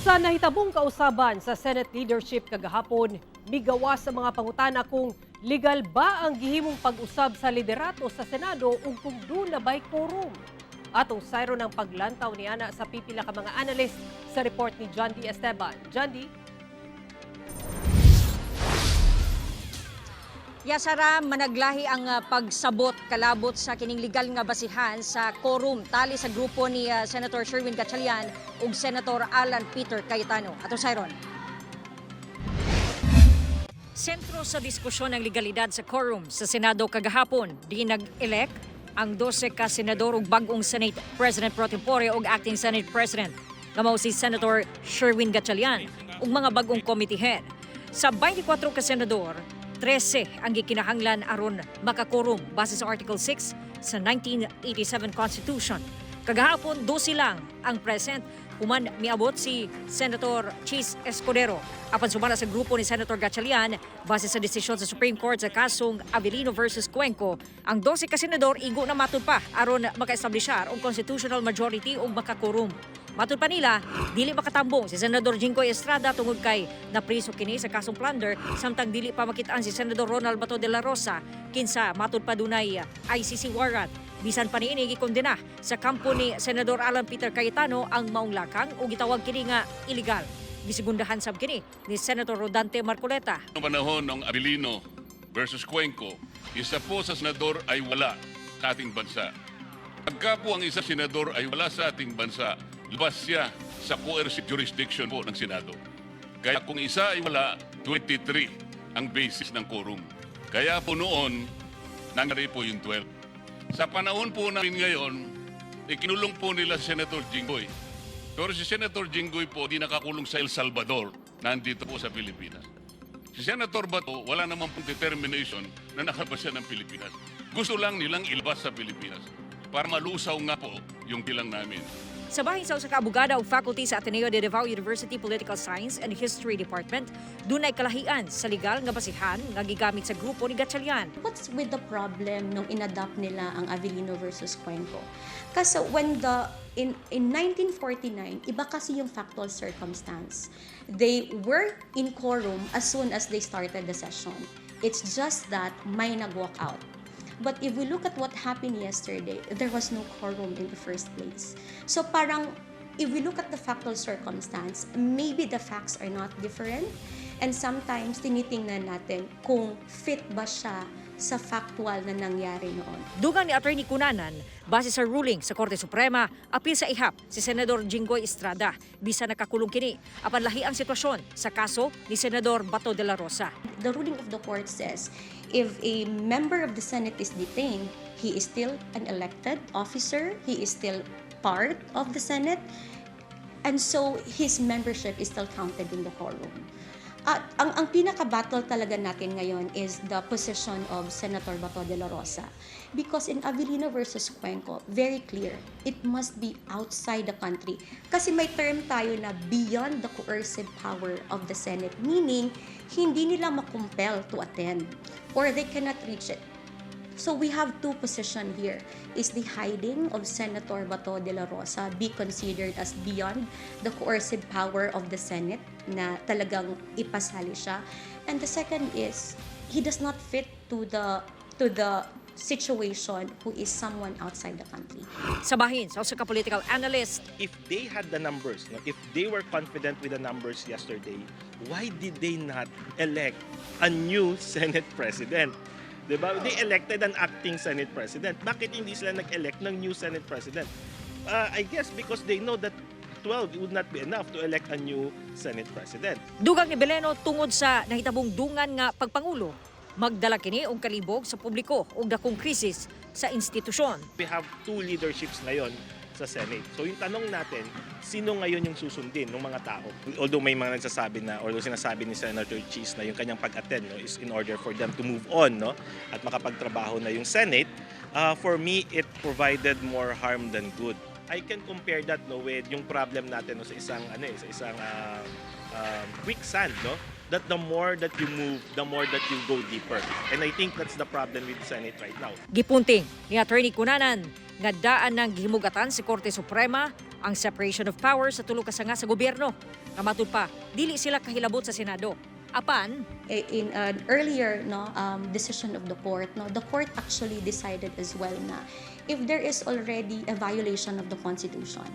Sa nahitabong kausaban sa Senate leadership kagahapon, migawas sa mga pangutana kung legal ba ang gihimong pag-usab sa liderato sa Senado ug kung duna ba'y quorum. Atong sayron ang paglantaw niana sa pipila ka mga analyst sa report ni John D. Esteban. John D. Yasara, managlahi ang pagsabot kalabot sa kining legal nga basihan sa quorum tali sa grupo ni Senator Sherwin Gatchalian ug Senator Alan Peter Cayetano. Ato Sayron. Sentro sa diskusyon ang legalidad sa quorum sa Senado kagahapon, di nag-elect ang 12 ka senador ug bag-ong Senate President pro tempore ug acting Senate President nga mao si Senator Sherwin Gatchalian ug mga bag-ong committee head. Sa 24 ka senador, 13 ang gikinahanglan aron makakorum base sa Article 6 sa 1987 Constitution. Kagahapon, 12 lang ang present human miabot si Senator Chiz Escudero. Apan sumala sa grupo ni Senator Gatchalian, base sa desisyon sa Supreme Court sa kasong Avelino versus Cuenco, ang 12 ka senador igo na matud pa aron makaestablishar og constitutional majority ug makakorum. Matud pa nila, dili makatambong si Senador Jinggoy Estrada tungod kay napriso kini sa kasong plunder, samtang dili pa makitaan si Senador Ronald Bato de la Rosa, kinsa matud pa dunay ICC warrant. Bisan pa niini, gikondena sa kampo ni Senador Alan Peter Cayetano ang maong lakang ug gitawag kini nga illegal. Gisegundahan sab kini ni Senator Rodante Marcoleta. Noong panahon ng Avelino versus Cuenco, isa po sa senador ay wala sa ating bansa. Pagka po ang isa senador ay wala sa ating bansa, labas siya sa coercive jurisdiction po ng Senado. Kaya kung isa ay wala, 23 ang basis ng quorum. Kaya po noon, nangyari po yung 12. Sa panahon po namin ngayon, ikinulong po nila si Senator Jinggoy. Pero si Senator Jinggoy po, di nakakulong sa El Salvador, nandito po sa Pilipinas. Si Senator Bato, wala naman pong determination na nakalabas siya ng Pilipinas. Gusto lang nilang ilabas sa Pilipinas para malusaw nga po yung bilang namin. Sa bahin sa usa ka abogada ug faculty sa Ateneo de Davao University Political Science and History Department, dunay kalahian sa legal nga basihan nga gigamit sa grupo ni Gatchalian. What's with the problem nung inadopt nila ang Avelino versus Cuenco? Kasi when the in 1949, iba kasi yung factual circumstance. They were in quorum as soon as they started the session. It's just that may nag-walk out. But if we look at what happened yesterday, there was no quorum in the first place. So parang if we look at the factual circumstance, maybe the facts are not different. And sometimes tinitingnan natin kung fit ba siya sa factual na nangyari noon. Dugang ni Attorney Cunanan, base sa ruling sa Korte Suprema, apil sa ihap si Senador Jinggoy Estrada bisan nakakulong kini. Apan lahi ang sitwasyon sa kaso ni Senador Bato de la Rosa. The ruling of the court says if a member of the Senate is detained, he is still an elected officer, he is still part of the Senate, and so his membership is still counted in the quorum. At ang pinaka-battle talaga natin ngayon is the position of Senator Bato de la Rosa. Because in Avelino versus Cuenco, very clear, it must be outside the country. Kasi may term tayo na beyond the coercive power of the Senate, meaning hindi nila makumpel to attend or they cannot reach it. So we have two position here. Is the hiding of Senator Bato de la Rosa be considered as beyond the coercive power of the Senate na talagang ipasali siya? And the second is, he does not fit to the situation who is someone outside the country. Sa bahin sa usa ka political analyst, If they had the numbers, no, if they were confident with the numbers yesterday, why did they not elect a new Senate President? Diba? They elected an acting Senate President. Bakit hindi sila nag-elect ng new Senate President? I guess because they know that 12 would not be enough to elect a new Senate President. Dugang ni Beleno, tungod sa nahitabong dungan nga pagpangulo, magdala kini og kalibog sa publiko ug dakong krisis sa institusyon. We have two leaderships ngayon sa Senate. So yung tanong natin, sino ngayon yung susundin ng mga tao? Although may mga nagsasabi na, although sinasabi ni Senator Chiz na yung kanyang pag-attend, no, is in order for them to move on, no, at makapagtrabaho na yung Senate, for me, it provided more harm than good. I can compare that, no, with yung problem natin, no, sa isang ano eh, sa isang quicksand, no, that the more that you move, the more that you go deeper. And I think that's the problem with Senate right now. Gipunting ni Attorney Cunanan nga daan ng gihimugatan si Korte Suprema Ang separation of powers sa tulo ka sanga sa gobyerno. Nga matud pa, dili sila kahilabot sa Senado. Apan, In an earlier, no, decision of the court, no, the court actually decided as well na if there is already a violation of the Constitution,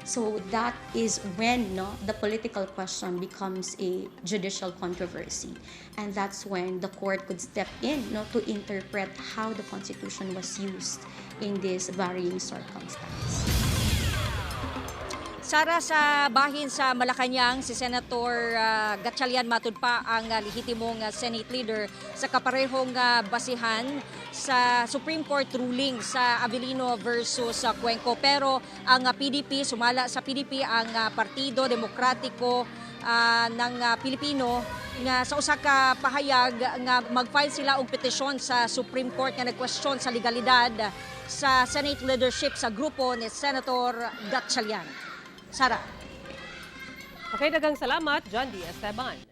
so that is when, no, the political question becomes a judicial controversy, and that's when the court could step in, no, to interpret how the Constitution was used in this varying circumstance. Sara, sa bahin sa Malacañang, si Senator Gatchalian matud pa ang lehitimong Senate leader sa kaparehong basihan sa Supreme Court ruling sa Avelino versus Cuenco. Pero ang PDP, sumala sa PDP ang Partido Demokratiko ng Pilipino nga sa usa ka pahayag nga mag-file sila og petisyon sa Supreme Court nga nagkwestiyon sa legalidad sa Senate leadership sa grupo ni Senator Gatchalian. Sara. Okay, daghang salamat, John D. Esteban.